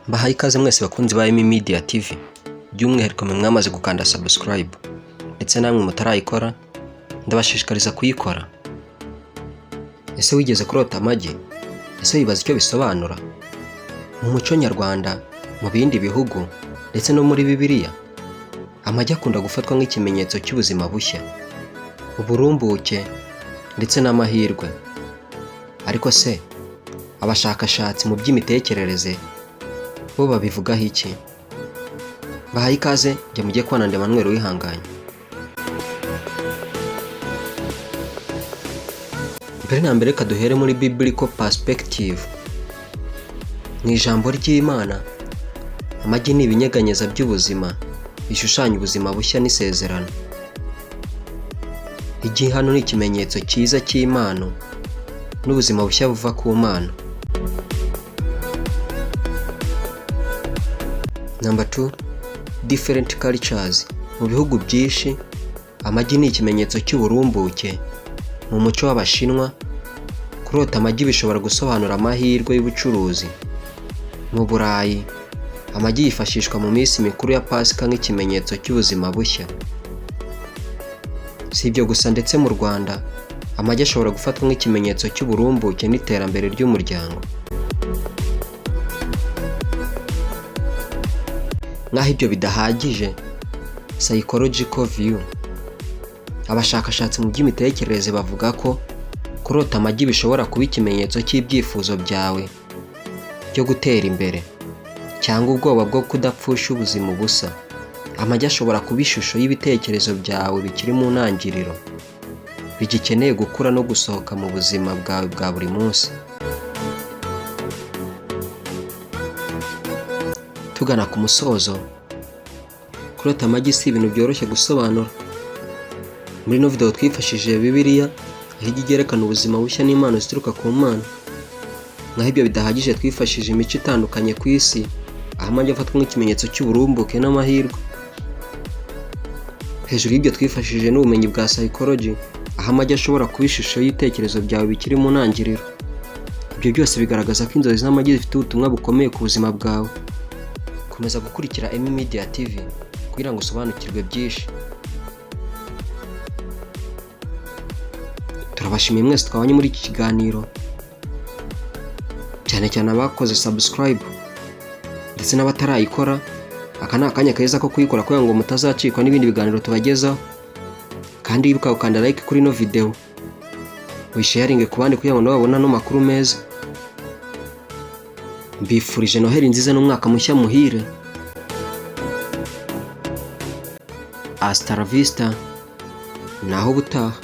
Mbahaye ikaze mwese bakunzi ba Emmy Media TV, by'umwihariko mwe mwamaze gukanda subscribe ndetse namwe mutarayikora, ndabashishikariza kuyikora. Ese wigeze kurota amagi? Ese wibaza icyo bisobanura? Mu muco nyarwanda, mu bindi bihugu ndetse no muri Bibiliya, amagi akunda gufatwa nk'ikimenyetso cy'ubuzima bushya, uburumbuke ndetse n'amahirwe. Ariko se abashakashatsi mu by'imitekerereze bo babivugaho iki? Bahaye ikaze, njye mujye kubana na Emmanuel Uwihanganye. Mbere na mbere reka duhere muri biblical perspective. Mu ijambo ry'Imana, amagi ni ibinyeganyeza by'ubuzima bishushanya ubuzima bushya n'isezerano. Igi hano ni ikimenyetso cyiza cy'impano n'ubuzima bushya buva ku Mana. Number 2, different cultures. Mu bihugu byinshi, amagi ni ikimenyetso cy'uburumbuke. Mu muco w'Abashinwa, kurota amagi bishobora gusobanura amahirwe y'ubucuruzi. Mu Burayi, amagi yifashishwa mu minsi mikuru ya Pasika nk'ikimenyetso cy'ubuzima bushya. Si ibyo gusa, ndetse mu Rwanda, amagi ashobora gufatwa nk'ikimenyetso cy'uburumbuke n'iterambere ry'umuryango. Nk'aho ibyo bidahagije, psychological view. Abashakashatsi mu by'imitekerereze bavuga ko kurota amagi bishobora kuba ikimenyetso cy'ibyifuzo byawe byo gutera imbere cyangwa ubwoba bwo kudapfusha ubuzima ubusa. Amagi ashobora kuba ishusho y'ibitekerezo byawe bikiri mu ntangiriro, bigikeneye gukura no gusohoka mu buzima bwawe bwa buri munsi. Tugana ku musozo, kurota amagi si ibintu byoroshye gusobanura. Muri ino video twifashishije Bibiliya, aho ijya yerekana ubuzima bushya n'impano zituruka ku Mana. Naho ibyo bidahagije, twifashishije imico itandukanye ku isi, aho amagi afatwa nk'ikimenyetso cy'uburumbuke n'amahirwe. Hejuru y'ibyo, twifashishije n'ubumenyi bwa psychology, aho amagi ashobora kuba ishusho y'ibitekerezo byawe bikiri mu ntangiriro. Ibyo byose bigaragaza ko inzozi z'amagi zifite ubutumwa bukomeye ku buzima bwawe. Komeza gukurikira Emmy Media TV kugira ngo usobanukirwe byinshi. Turabashimiye mwese twabanye muri iki kiganiro, cyane cyane abakoze subscribe ndetse n'abatarayikora. Aka ni akanya keza ko kuyikora kugira ngo mutazacikwa n'ibindi biganiro tubagezaho. Kandi wibuka gukanda like kuri ino video, uyisharinge ku bandi kugira ngo nabo babone ano makuru meza. Mbifurije Noheli nziza n'umwaka mushya muhire. Hasta la vista, naho ubutaha.